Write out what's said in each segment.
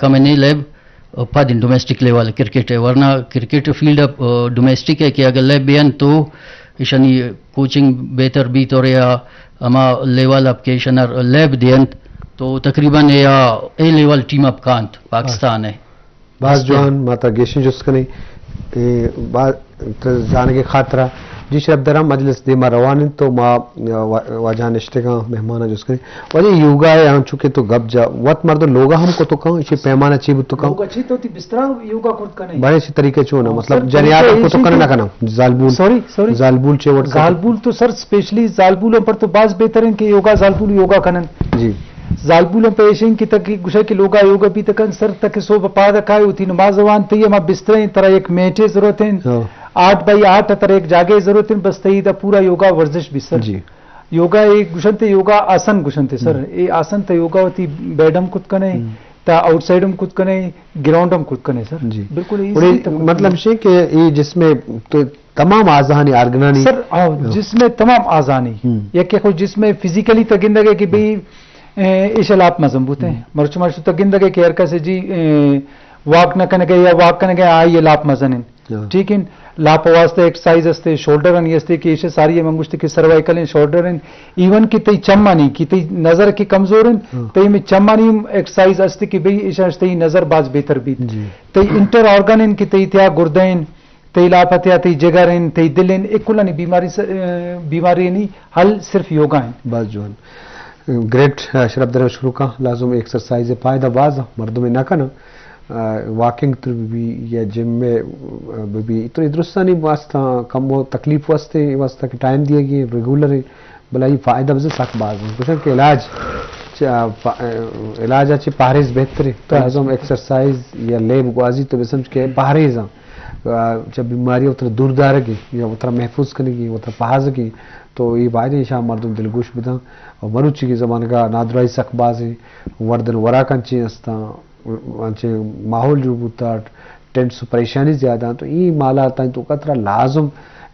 کمے نے لیب، پد ڈومیسٹک لیول کرکٹ ءِ، ورنہ کرکٹ فیلڈ ءَ ڈومیسٹک ءِ کہ اگر لیب بہ انت تو ایشانی کوچنگ بہتر بیت اور یا ہما لیول اپ کہ ایشاں لیب دینت تو تقریباً یا اے لیول ٹیم اپ کانت پاکستان ءِ۔ باز جوان، ما تا گیشیں جست کنیں۔ اے، با-، تر زانگ ءِ خاطرا۔ جی شرپ درا، مجلس دیما روان انت تو ما، وا-، واجہ نشتگاں، مہماناں جست کنیں۔ واجہ یوگا ءِ آنچو کہ تو گپ جا، وت مردم لوگا ہم کتو کن، ایشی پیمانہ چی بوتو کن؟ لوگا چی تو تی بسترا یوگا کرت کنے؟ بڑے چی طریقے چون، ہاں، مطلب سر، جنیاتا طریقے کتو ایشی کن کہ نہ کنا؟ زالبول۔ Sorry, sorry. زالبول چے وٹ کن؟ زالبول تو سر اسپیشلی زالبولوں پر تو باز بہتر ہیں کہ یوگا، زالبول یوگا کنن۔ جی۔ زالبولوں پہ ایشیں کہ تک گوشے کہ لوگا یوگا بیت کن سر تک صبح پاد کائے ہوتی نماز وان تئی ہما بستریں ترا یک میٹے ضرورت ہیں۔ ہاں۔ آٹھ بائی آٹھ ترا یک جاگے ضرورت ہیں، بس تئی دا پورا یوگا ورزش بی سر۔ جی۔ یوگا اے گوشنتے، یوگا آسن گوشنتے سر۔ ہم۔ اے آسن تا یوگا ہوتی بیڈ ہم کت کنے، ہم۔ تا آؤٹ سائیڈ ہم کت کنے، گراؤنڈ ہم کت کنے سر۔ جی۔ بالکل ایزی اور یہ تک مطلب ہے کہ یہ جس میں تو تمام اعضانی آرگنانی سر، آؤ، ہاں۔ جسم تمام اعضانی۔ ہم۔ یک خود جسم فزیکلی تگندگے کہ بھئی، اے، ایش لاپ مزن بوتے ہیں۔ ہم۔ مرچ مرچ تگندگے کہ ہر کسے جی، اے، واک نہ کنگے یا واک کنگے آئی لاپ مزن ہیں۔ ہاں۔ ٹھیک ہے، لاپ واسطے ایکسرسائز استے، شولڈر انی استے کہ ایشے ساری ہم انگوشتے کہ سروائیکل ہیں، شولڈر ہیں، ایون کہ تئی چمانی، کہ تئی نظر کہ کمزور ہیں، ہاں۔ تئی میں چمانی ہم ایکسرسائز استے کہ بھئی ایشاں تئی نظر باز بہتر بیت۔ جی۔ تئی انٹر آرگن ہیں کہ تئی تیا گردہ ہیں، تئی لاپ تیا تئی جگر ہیں، تئی دل ہیں، اے کلانی بیماری س-، اے، بیماری نہیں، حل صرف یوگا ہیں۔ باز جوان۔ گریٹ، آ، شرپ درم شروع کا، لازم ایکسرسائز پائدہ باز، مردم نہ کنا۔ آ، واکنگ تر بی یا جم میں، آ، بی، تو درستانی واسطہ کم و تکلیف واسطے، واسطہ کہ ٹائم دیے گی، ریگولر ہے، بلا یہ فائدہ بزن سک باز ہے۔ گوشن کہ علاج، چا، پا-، علاج اچھے پہریز بہتر ہے۔ تو لازم ایکسرسائز یا لیب گوازی تو بسمجھ کہ پہریز ہیں۔ آ، چا بیماری اتر دور دارگی یا اتر محفوظ کنگی، اتر پہازگی، تو یہ باید ہے شاہ مردم دلگوش بدن۔ اور مروچی کی زمانگا نادرائی سک باز ہے، وردن وراکان چی استان، انچیں ماحول جو بوتا، ٹینٹ سو پریشانی زیادہ ہیں، تو ای مالا تائیں تو قطرہ لازم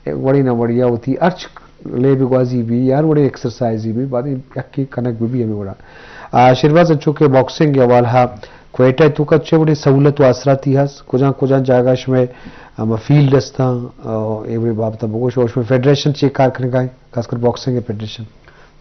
وڑی نہ وڑیا ہوتی، ہرچ لیب گوازی بھی، یار وڑی ایکسرسائزی بھی، بعد یکی کنک بھی، بھی ہمیں وڑا۔ آ، شیرباز انچو کہ باکسنگ حوالہ کوئٹہ تو کا چے وڑی سہولت و آسراتی ہس، کجا کجا جاگہ شمے، ہم فیلڈ استاں، آ، اے وڑی بابت بگوش، اور شمے فیڈریشن چے کار کرنے گائے، خاص کر باکسنگ فیڈریشن؟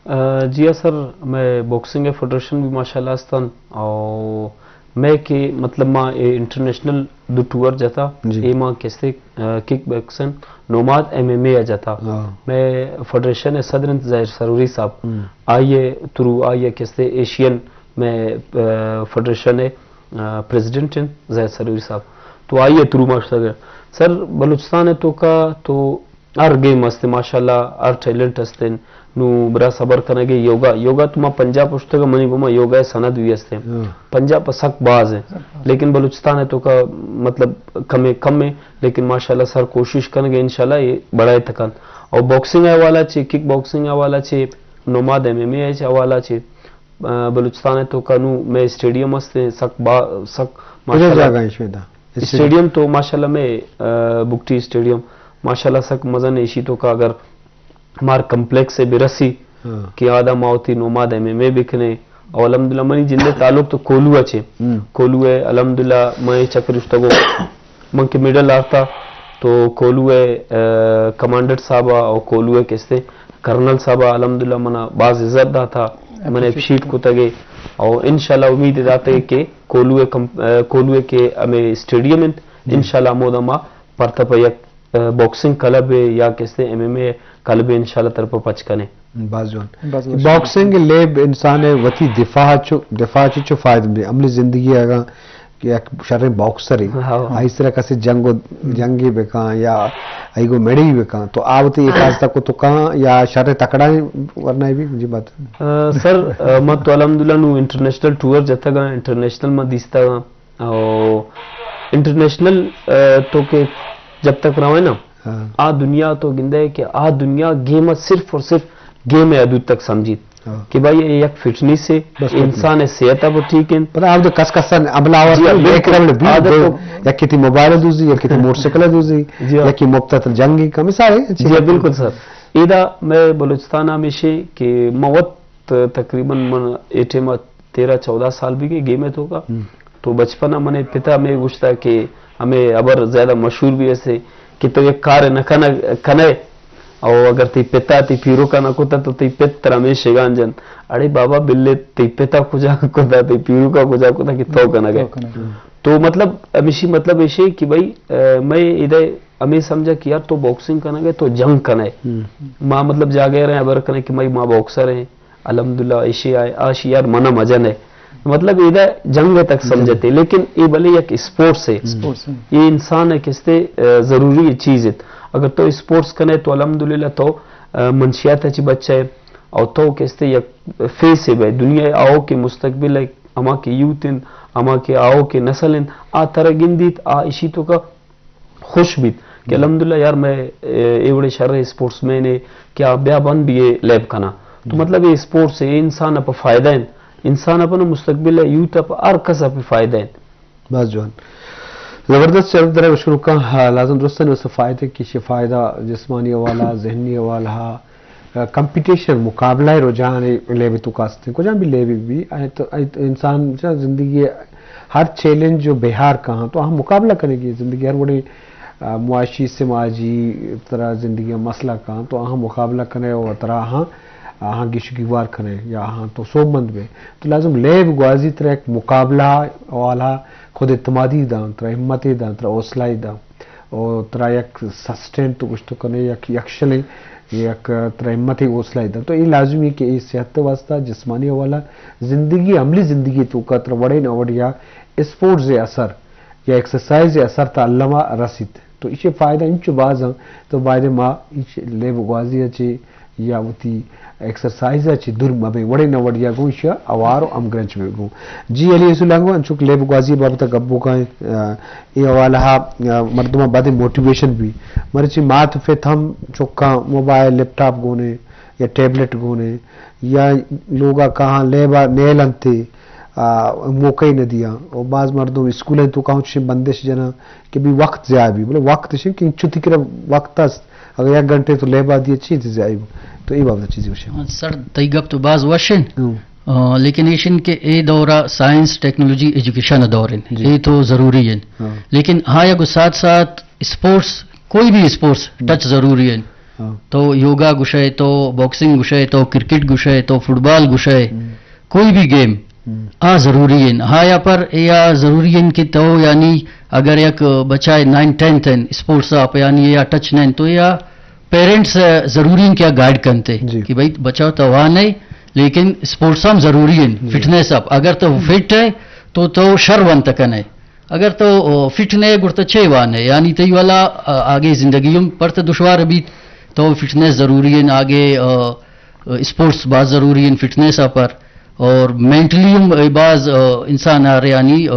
آ، جی ہاں سر، میں باکسنگ فیڈریشن بھی ماشاءاللہ استن، اور میں کہ مطلب ما اے انٹرنیشنل دو ٹور جتا، جی۔ اے ما کستے، آ، kick boxing nomad M M اے جتا۔ ہاں۔ میں فیڈریشن صدر انت ظاہر سروری صاحب۔ ہم۔ آئیے ترو آئیے کستے ایشین میں، آ، فیڈریشن، آ، پریزیڈنٹ انت ظاہر سروری صاحب۔ تو آئیے ترو ما شتگ۔ سر بلوچستان تو کا تو ہر گیم است ماشاءاللہ، ہر ٹیلنٹ است۔ نو برا صبر کنگے یوگا، یوگا تو ما پنجاب پشتگ منی گوما یوگا سند بھی است۔ ہاں۔ پنجاب پر سک باز ہے، لیکن بلوچستان تو کا مطلب کم ہے، کم ہے، لیکن ماشاءاللہ سر کوشش کنگے انشاءاللہ یہ بڑھائے تکن۔ اور باکسنگ حوالہ چے، کک باکسنگ حوالہ چے، نوماد ایم ایم اے حوالہ چے، آ، بلوچستان تو کا نو میں اسٹیڈیم است، سک با-، سک کجا ماشاءاللہ۔ جاگہ ہے شویدا؟ اسٹیڈیم تو ماشاءاللہ میں، آ، بگٹی اسٹیڈیم ماشاءاللہ سک مزن ایشی تو کا اگر مار کمپلیکس ہے برسی ہاں۔ کہ آدا ما ہوتی نوماد ایم ایم اے بکنے۔ اور الحمدللہ منی جندے تعلق تو کولو اچے۔ ہم۔ کولو ہے، الحمدللہ میں چکر اشتگو۔ من کہ میڈل آرتا تو کولو ءِ، آ، کمانڈر صاحب ءَ اور کولو ءِ کستے کرنل صاحب ءَ الحمدللہ منا باز عزت داتا، من اپریشیٹ اپریشیٹ کتگے اور انشاءاللہ امید داتے کہ کولو ءِ کم-، آ، کولو ءِ کہ ہمیں اسٹیڈیم انت، جی۔ انشاءاللہ ہمودا ما پرتا پہ یک، آ، باکسنگ کلب ءِ یا کستے ایم ایم اے کلب ءِ انشاءاللہ طرف پچ کنے۔ باز جوان۔ باز وش۔ باکسنگ لیب انسان ءِ وتی دفاع چو، دفاع چو، چو فائدہ دے۔ عملی زندگی اگاں کہ یک شریں باکسرے، ہاں۔ آئی سرا کسے جنگ و، جنگے بکاں یا آئی گو مڑی بکاں، تو آ وتی حفاظت کو تو کاں یا شریں تکڑائیں ورنائے بھی؟ جی بات۔ آ، سر، آ، ما تو الحمدللہ نو انٹرنیشنل ٹور جتگاں، انٹرنیشنل ما دیستگاں۔ او انٹرنیشنل، آ، تو کہ جب تک روئے نا، ہاں۔ آ دنیا تو گندے کہ آ دنیا گیم صرف اور صرف گیم ءِ حدود تک سمجھیت۔ ہاں۔ کہ بھائی اے یک فٹنس ہے، بس فٹنس۔ انسان ءِ صحت ءَ ٹھیک انت۔ پدا آپ کس کسا حملہ آور جی، ہاں، بالکل۔ بیک گراؤنڈ بھی آدھا دو، تو یکی تی موبائل دوزی، یکی تی موٹر سائیکل دوزی، جی، ہاں۔ یکی مفت ات جنگی کمی سارے، اچھی جی، بات ہے۔ بالکل سر۔ ایدا میں بلوچستان ہمیشہ کہ موت تقریباً من اے ٹائم تیرہ چودہ سال بھی گئے گیم ءِ تو کا۔ ہم۔ تو بچپن ءَ منے پتا ہمے گوشتا کہ ہمے ہبر زیادہ مشہور بھی اسے کہ تو یک کار نہ کنگ، کنئے، او اگر تئی پتا تئی پیرکا نہ کتا تو تئی پت ترا ہمے شگان جنت، اڑے بابا بلے تئی پتا کجا کتا، تئی پیرکا کجا کتا کہ تو کنگ ئے۔ تو کنگ ئے۔ تو مطلب ہمیشی مطلب ایشے کہ بھئی، آ، مئے ادے ہمے سمجھا کہ یار تو باکسنگ کنگ ئے، تو جنگ کنئے۔ ہم۔ ما مطلب جاگہ رہے ہبر کنئے کہ مئی ما باکسر ہیں، الحمدللہ ایشی آئے، آشی یار منا مزن ہے۔ مطلب ایدا جنگ تک سمجھتے، لیکن اے بلے یک اسپورٹس ہے۔ اسپورٹس ہے۔ اے انسان ہے کستے، آ، ضروری چیز ہے۔ اگر تو اسپورٹس کنے تو الحمدللہ تو، آ، منشیات چی بچہ ہے، اور تو کستے یک فیس ہے بھائی دنیا آؤ کے مستقبل ہے، ہما کے یوتھ ہیں، ہما کے آؤ کے نسل ہیں، آ ترا گندیت، آ اشی تو کا خوش بیت کہ الحمدللہ یار میں، اے، اے وڑے شر اسپورٹس مین ہے کہ آ بیا بن بھی اے لیب کنا۔ تو مطلب اے اسپورٹس ہے، اے انسان پہ فائدہ ہیں، انسان پہ نہ مستقبل ہے، یوتھ پہ ہر کس پہ فائدہ ہیں۔ باز جوان۔ زبردست شرف درا مشکل کا، ہاں، لازم درستانی واسطہ فائدہ کی شی فائدہ جسمانی حوالہ، ذہنی حوالہ، کمپٹیشن، مقابلہ ءِ رجحان لیب ءِ توکا است انت۔ کجام بھی لیب بھی، آ تو، آ تو انسان چا زندگی ءِ ہر چیلنج ءُ بیہار کاں تو آہاں مقابلہ کنگی زندگی ہر وڑیں، آ، معاشی، سماجی ترا زندگی ءِ مسئلہ کاں تو آہاں مقابلہ کنے ءُ ترا آہاں، آہاں گیش گیوار کنے یا آہاں تو سوبمند بے۔ تو لازم لیب گوازی ترا یک مقابلہ والا خود اعتمادی داں، ترا ہمت داں، ترا حوصلہ داں۔ ءُ ترا یک سسٹین تو گوشت کنے، یک، یکشلیں، یک ترا ہمت ءُ حوصلہ دنت۔ تو اے لازمی کہ اے صحت ءِ واسطہ، جسمانی حوالہ، زندگی، عملی زندگی توکا ترا وڑے نہ وڑیا اسپورٹس ءِ اثر یا ایکسرسائز ءِ اثر تا الما رسیت۔ تو ایشی فائدہ انچو باز ہیں، تو باید ما ایش لیب گوازی چی یا وتی ایکسرسائز ءَ چہ دور مہ بیں، وڑے نہ وڑے ءَ گوں ایشی ءَ اوار ءُ ہمگرنچ بہ گوں۔ جی علی رسول لانگو، انچو کہ لیب گوازی ءِ بابت ءَ گپ بوگ ءَ ایں، آ، اے حوالہ ءَ، آ، مردماں بدیں موٹیویشن بی۔ مرچی مات ءُ پت ہم چکاں موبائل، لیپ ٹاپ گون ایں یا ٹیبلٹ گون ایں یا لوگ ءَ کاہاں لیب ءَ نیل انت، آ، موقع نہ دیاں۔ ءُ باز مردم اسکول ءِ توکا ہم چشیں بندش جناں کہ بی وقت ضائع بی، بلے وقت اشیں کہ انچو تئی کرا وقت است، اگر یک گھنٹے تو لیب ءَ دیئے چی انت ضائع بو؟ تو اے بابت چیزی گوشے۔ سر، تئی گپ تو باز وش انت۔ ہوں۔ آ، لیکن ایش انت کہ اے دور ءَ سائنس، ٹیکنالوجی، ایجوکیشن ءِ دور انت۔ جی۔ اے تو ضروری انت۔ ہاں۔ لیکن ہاں، یا گو ساتھ ساتھ اسپورٹس، کوئی بھی اسپورٹس ہوں۔ ٹچ ضروری انت۔ ہاں۔ تو یوگا گوشے، تو باکسنگ گوشے، تو کرکٹ گوشے، تو فٹبال گوشے، ہوں۔ کوئی بھی گیم ہم۔ آ ضروری انت۔ ہایا پر اے آ ضروری انت کہ تو یعنی اگر یک بچہ نائن ٹینتھ انت، اسپورٹس ءَ پہ یعنی اے آ ٹچ نہ انت، تو اے آ پیرنٹس ضروری انت کہ آ گائیڈ کنت جی۔ کہ بھئی بچہ تو وان ئے، لیکن اسپورٹس ہم ضروری انت، جی۔ فٹنس ءَ۔ اگر تو فٹ ئے تو تو شر ونت کن ئے۔ اگر تو، او، فٹ نہ ئے گڑا تو چے وان ئے؟ یعنی تئی والا، آ، آگے زندگی ہم پر تو دشوار بیت۔ تو فٹنس ضروری انت، آگے، آ، اسپورٹس باز ضروری انت فٹنس ءَ پر۔ اور مینٹلی ہم اے باز، آ، انسان ءَ یعنی، آ،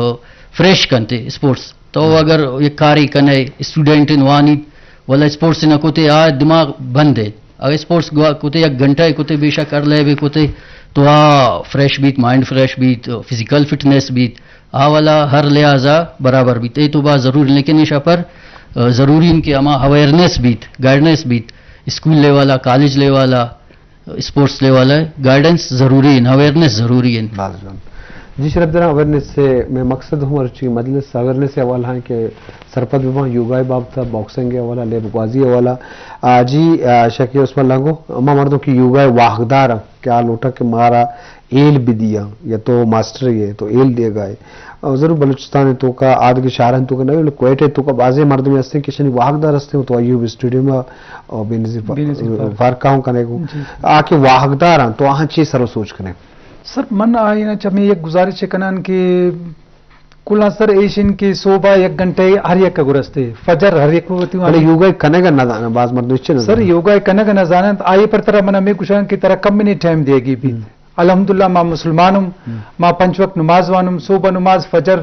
فریش کنت اسپورٹس۔ تو اگر یک کارے کنے، اسٹوڈنٹ انت وانیت، ولا اسپورٹس نہ کتے آ دماغ بند انت۔ اگر اسپورٹس گوا-، کتے یک گھنٹہ کتے بے شک ہر لیب کتے تو آ فریش بیت، مائنڈ فریش بیت، فزیکل فٹنس بیت، آ والا ہر لحاظ ءَ برابر بیت۔ اے تو باز ضروری انت، لیکن ایشا پر، آ، ضروری انت کہ ہما اویئرنس بیت، گائیڈنس بیت، اسکول لیول ءَ، کالج لیول ءَ، اسپورٹس لیول ءَ گائیڈنس ضروری انت، اویئرنس ضروری انت۔ باز جوان۔ جی شرف دراں، اویئرنس سے میں مقصد ہوں، ہر چیز مجلس اویئرنس سے حوالہ ہیں کہ سرپد بباں یوگا ءِ بابت ءَ، باکسنگ ءِ حوالہ، لیب گوازی ءِ حوالہ۔ آ، جی، آ، شکیل عثمان لانگو، ہما مردم کہ یوگا ءِ واہگدار انت کہ آ لوٹاں کہ مارا ہیل بدیاں یا تو ماسٹر ئے تو ہیل دیگا ئے۔ اور ضرور بلوچستان ءِ توکا، آدگہ شہرانی توکا نہ، بلے کوئٹہ ءِ توکا بازیں مردمے ہستیں کہ اشانی واہگدار ہستیں، تو ایوب اسٹیڈیم ءَ اور بے نظیر پا-، بے نظیر پارک۔ پارک ءَ ہوں کنے گوں۔ جی۔ آ کہ واہگدار انت، تو آہاں چی سر ءُ سوج کنے؟ سر، من آئینا چہ ہمے یک گزارش کنان کہ کلاں سر ایش انت کہ صوبہ یک گھنٹہ ہر یک ءَ گرستے، فجر ہر یک وتی بلے یوگا کنگ ءَ نہ زاناں، باز مردم چے نہ سر، زاناں۔ یوگا کنگ ءَ نہ زاننت، آئی پر ترا من ہمے گوشاں کہ ترا کم منی ٹائم دیگی بیت۔ ہم۔ الحمدللہ ما مسلمان ہم، ہم۔ ما پنچ وقت نماز وانم، صوبہ نماز، فجر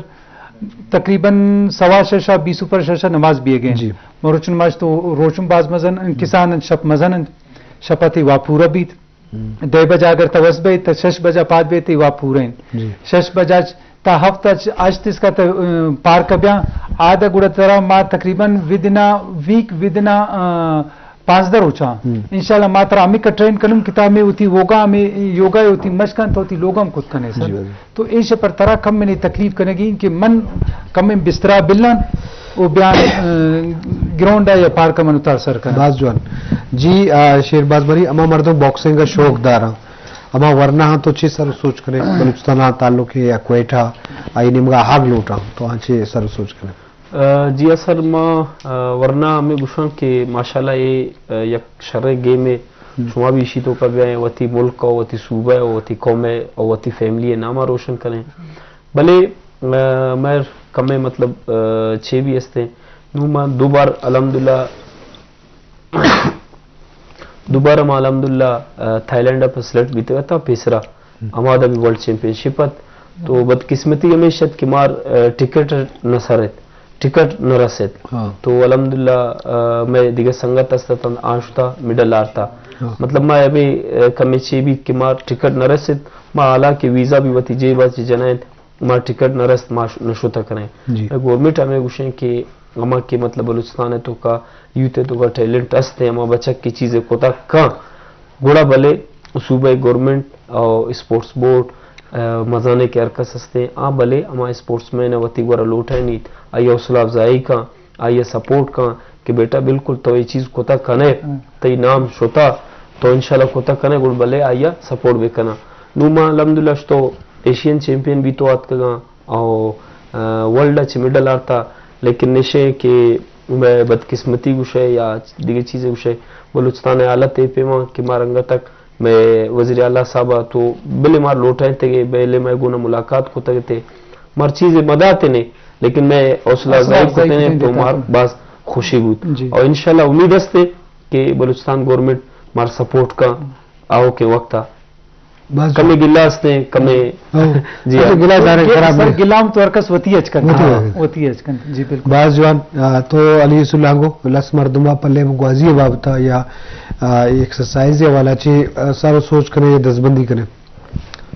تقریباً سوا شش ءَ بیس اوپر شش ءَ نماز بیگیں۔ جی۔ مروچن ماش تو روچن باز مزن، ہم۔ کسان شپ مزن، شپ ءَ تئی واب پورا بیت۔ ہم۔ دہ بجا اگر تو وس بئے، تو شش بجا پاد بئے، تئی واب پورا انت۔ جی۔ شش بجا چ-، تا ہفت ءَ چ-، ہشت اسکا تو، ام، پارک ءَ بیاں، آد ءَ گڑا ترا ما تقریباً ودنا ویک، ودنا، آ، پانزدہ روچاں۔ ہم۔ انشاءاللہ ما ترا ہمے کا ٹرین کنوں کہ تا ہمے وتی ووگا، ہمے یوگا ء وتی مشکاں تو وتی لوگا ہم کت کنے سر۔ جی بھائی۔ تو ایش پر ترا کم منی تکلیف کنگی کہ من کم بسترا بلان و بیان، ا، گراؤنڈ ء یا پارک ء من اتار سر کناں۔ باز جوان۔ جی، ا، شیر باز بری، ہما مردم باکسنگ ء شوق داراں، ہما ورنا ہاں تو چی سر سوچ کنے؟ بلوچستان ء تعلق ہے یا کوئٹہ، آئی نیمگا حق لوٹاں تو آں چی سر سوچ کنے؟ ء، جی ء سر، ما، ء، ورنا ہمے گوشاں کہ ماشاءاللہ اے، ء، یک شریں گیمے۔ ہم۔ شما بھی ایشی توکا بیائیں، وتی ملک ء وتی صوبہ ء وتی قوم ء وتی فیملی ء نام ء روشن کنیں۔ بلے، ء، مئے کمیں مطلب، ء، چے بھی استیں۔ نوں ما دو بار الحمدللہ دوبارہ ما الحمدللہ، ء، تھائی لینڈ ء پہ سلیکٹ بیتگ اتاں پیسرا، ہم۔ ہمادا بھی ورلڈ چیمپئن شپ ات۔ تو بدقسمتی ہمیش ات کہ مار، ء، ٹکٹ نہ سر ات، ٹکٹ نہ رس ات۔ ہاں۔ تو الحمدللہ، ء، مئے دگہ سنگت است اتنت، آ شتا مڈل آرتا۔ ہاں۔ مطلب ما ہمے، ء، کمے چے بیت کہ مار ٹکٹ نہ رس ات، ما حالانکہ ویزا بھی وتی جیب ء چہ جنائینت، ما ٹکٹ نہ رست، ما ش-، نہ شتہ کنیں۔ جی۔ گورنمنٹ ہمیں گوشیں کہ ہما کہ مطلب بلوچستان ء توکا، یوتھ ء توکا ٹیلنٹ است ہیں، ہما بچک کی چیزیں کوتا کاں، گڑا بلے صوبہ گورنمنٹ اور اسپورٹس بورڈ، ء، مزانے کہ ہر کس ہستیں، آ بلے ہما اسپورٹس مین ء وتی گورا لوٹائینیت، آئی حوصلہ افزائی کاں، آئی ء سپورٹ کاں کہ بیٹا بالکل تو اے چیز کتا کنے، ہم۔ تئی نام شتا، تو انشاءاللہ کتا کنے، گڑ بلے آئی ء سپورٹ بکناں۔ نوں ما الحمدللہ شتو ایشین چیمپئن بیتو آتکگاں، او، ء، ورلڈ ء چہ مڈل آرتا، لیکن نشے کہ مئے بدقسمتی گوشے یا دگہ چیزے گوشے، بلوچستان ء حالت اے پیما کہ ما رنگا تک مئے وزیر اعلیٰ صاحب ء تو بلے مار لوٹائینتگے، بلے مئے گونا ملاقات کتگ تے، مار چیزے مداتے نے، لیکن مئے حوصلہ حوصلہ افزائی افزائی کتنے کتنے تو دیتا مار تو۔ باز خوشی بوت۔ جی۔ اور انشاءاللہ امید ہستے کہ بلوچستان گورنمنٹ مار سپورٹ کا آؤ کے وقت آ۔ بس۔ کمے گلہ ہستے، کمے۔ ہاں۔ جی تو ہاں۔ گلہ دارے یہ خراب سر نہیں۔ گلام تو ہر کس وتی اچ کنت۔ وتی ہاں، اچ کنت۔ وتی اچ کنت۔ جی بالکل۔ باز جوان، آ، تو علی یوسف لانگو، لس مردمہ پلے گوازی بابتا یا، آ، ایکسرسائز یا والا چی، آ، سر سوچ کنے یا دزبندی کنے؟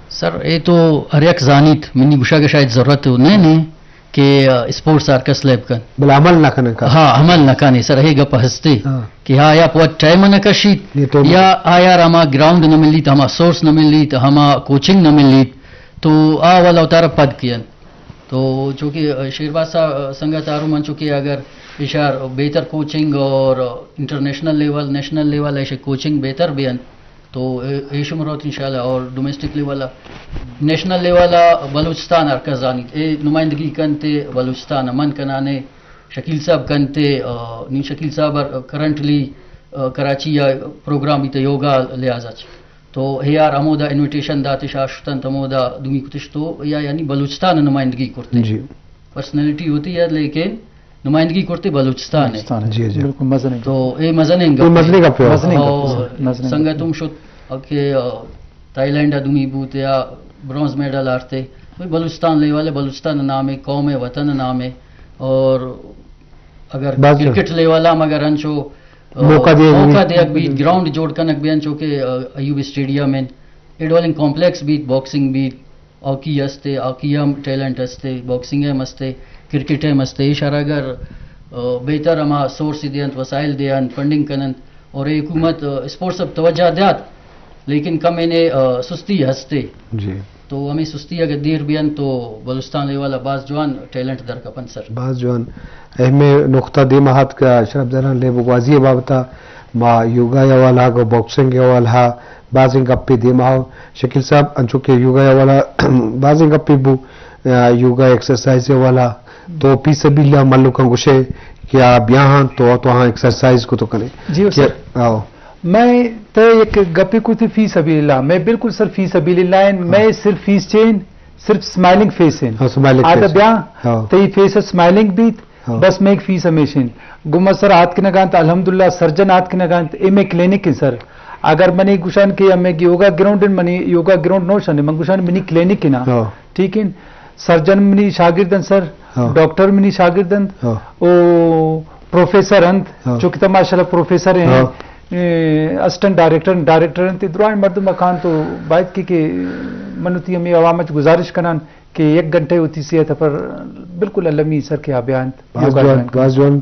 سر، اے تو ہر یک زانیت، منی گوشگ ء شاید ضرورت نہ نے کہ، آ، اسپورٹس ہر کس لیب کن۔ بلے عمل نہ کنے کا۔ ہاں، عمل نہ کنے سر، اے گپ ہستے ہاں۔ کہ آیا پہ وت ٹائم نہ کشیت یہ تو یا آیا را ہما گراؤنڈ نہ ملیت، ہما سورس نہ ملیت، ہما کوچنگ نہ ملیت، تو آ والا اتارا پد کین۔ تو چونکہ شیرباز صاحب سنگت آرو من چونکہ اگر اشار بہتر کوچنگ اور انٹرنیشنل لیول، نیشنل لیول ایشے کوچنگ بہتر بھی انت، تو اے، اے شمر ہوت انشاءاللہ۔ اور ڈومیسٹک لیول آ، نیشنل لیول آ بلوچستان ہر کس زانیت، اے نمائندگی کنتے بلوچستان، من کنانے، شکیل صاحب کنتے، آ، نی شکیل صاحب کرنٹلی، آ، کراچی آ پروگرام بیتے یوگا لحاظ اچ۔ تو اے آر ہمودا انویٹیشن داتش، آ شتنت ہمودا دومی کتش تو یا یعنی بلوچستان نمائندگی کرتے۔ جی۔ پرسنالٹی ہوتی ہے لیکن نمائندگی کرتے بلوچستان ہے۔ بلوچستان ہے۔ جی، جی۔ بالکل مزن ہے۔ تو اے مزن ہے گپ۔ مزن گپ ہے۔ مزن گپ ہے۔ سنگت ہم شت کہ، آ، تھائی لینڈ دومی بوت یا برونز میڈل آرتے۔ بلوچستان لیول ہے، بلوچستان نام ہے، قوم ہے، وطن نام ہے۔ اور اگر کرکٹ لیول ہم اگر انچو، آ، موقع دیگ بیت۔ موقع دیگ بیت، گراؤنڈ جوڑ کنگ بیت انچو کہ، آ، ایوب اسٹیڈیم ہیں، ایڈولنگ کمپلیکس بیت، باکسنگ بیت، ہاکی ہستے، ہاکی ہم ٹیلنٹ ہستے، باکسنگ ہم ہستے، کرکٹ ہم ہستے۔ ایشارا اگر، آ، بہتر ہما سورس دینت، وسائل دینت، فنڈنگ کننت اور اے حکومت، آ، اسپورٹس اب توجہ دیات، لیکن کم انہیں، آ، سستی ہستے۔ جی۔ تو ہمیں سستی اگر دیر بیان تو بلوچستان لیول آ باز جوان ٹیلنٹ در کپن سر۔ باز جوان۔ اہم نقطہ دیما ہات کہ شرف زران لیب گوازی بابتا ما یوگا یا والا گو باکسنگ یا والا بازیں گپے دیما ہو۔ شکیل صاحب، انچو کہ یوگا یا والا بازیں گپے بو، آ، یوگا ایکسرسائز یا والا تو فی سبیل اللہ ملوکاں گوشے کہ آ بیاہاں تو، تو ہاں ایکسرسائز کو تو کنے۔ جی کہ سر۔ آؤ۔ میں تے یک گپے کو تھی فی سبیل اللہ، میں بالکل سر فی سبیل اللہ ہیں، ہاں۔ میں صرف فیس چین، صرف سمائلنگ فیس ہیں۔ ہاں، سمائلنگ آ فیس۔ بیا، ہاں۔ تے فیس سمائلنگ بیت، ہاں۔ بس میں ایک فیس ہمیشن۔ گما سر آتکنگانت، الحمدللہ سرجن آتکنگانت، اے میں کلینک ہیں سر۔ اگر منی گوشان کہ ہمیں یوگا گراؤنڈ ہیں، منی یوگا گراؤنڈ نوشن ہے، من گوشان منی کلینک ہے نا۔ ہاں۔ ٹھیک ہے؟ سرجن منی شاگرد ہیں سر، ہاں۔ ڈاکٹر منی شاگرد ہیں، ہاں۔ او پروفیسر ہیں، ہاں۔ چونکہ تو ماشاءاللہ پروفیسر ہیں، ہاں۔ اے، اسسٹنٹ ڈائریکٹر، ڈائریکٹر ہیں، تے درائیں مردم مکان تو باید کہ، کہ منو تی ہمیں عوام اچ گزارش کنان کہ یک گھنٹہ وتی صحت پر بالکل المی سر کہ آ بیاں انت، باز یوگا جوان، جوائن کناں۔ باز جوان۔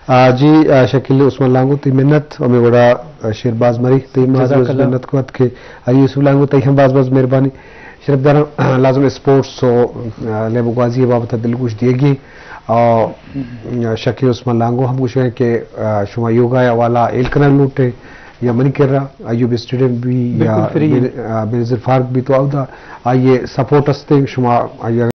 آ، جی، آ، شکیل عثمان لانگو، تئی منت، ہمے وڑا، آ، شیرباز مری، تئی باز جزاک باز اللہ۔ منت کت کہ آ، یوسف لانگو، تئی ہم باز باز مہربانی۔ شرف داراں، لازم اسپورٹس و، آ، لیب گوازی بابت دلگوش دیگی۔ آ، شکیل عثمان لانگو ہم گوشگ کہ، آ، شما یوگا حوالہ ایل کنگ لوٹے یا منی کرا ایوب اسٹیڈیم بھی یا بالکل فری۔ بین-، آ، بینظیر پارک بھی تو اودا آئیے سپورٹ ہستے شما آئیے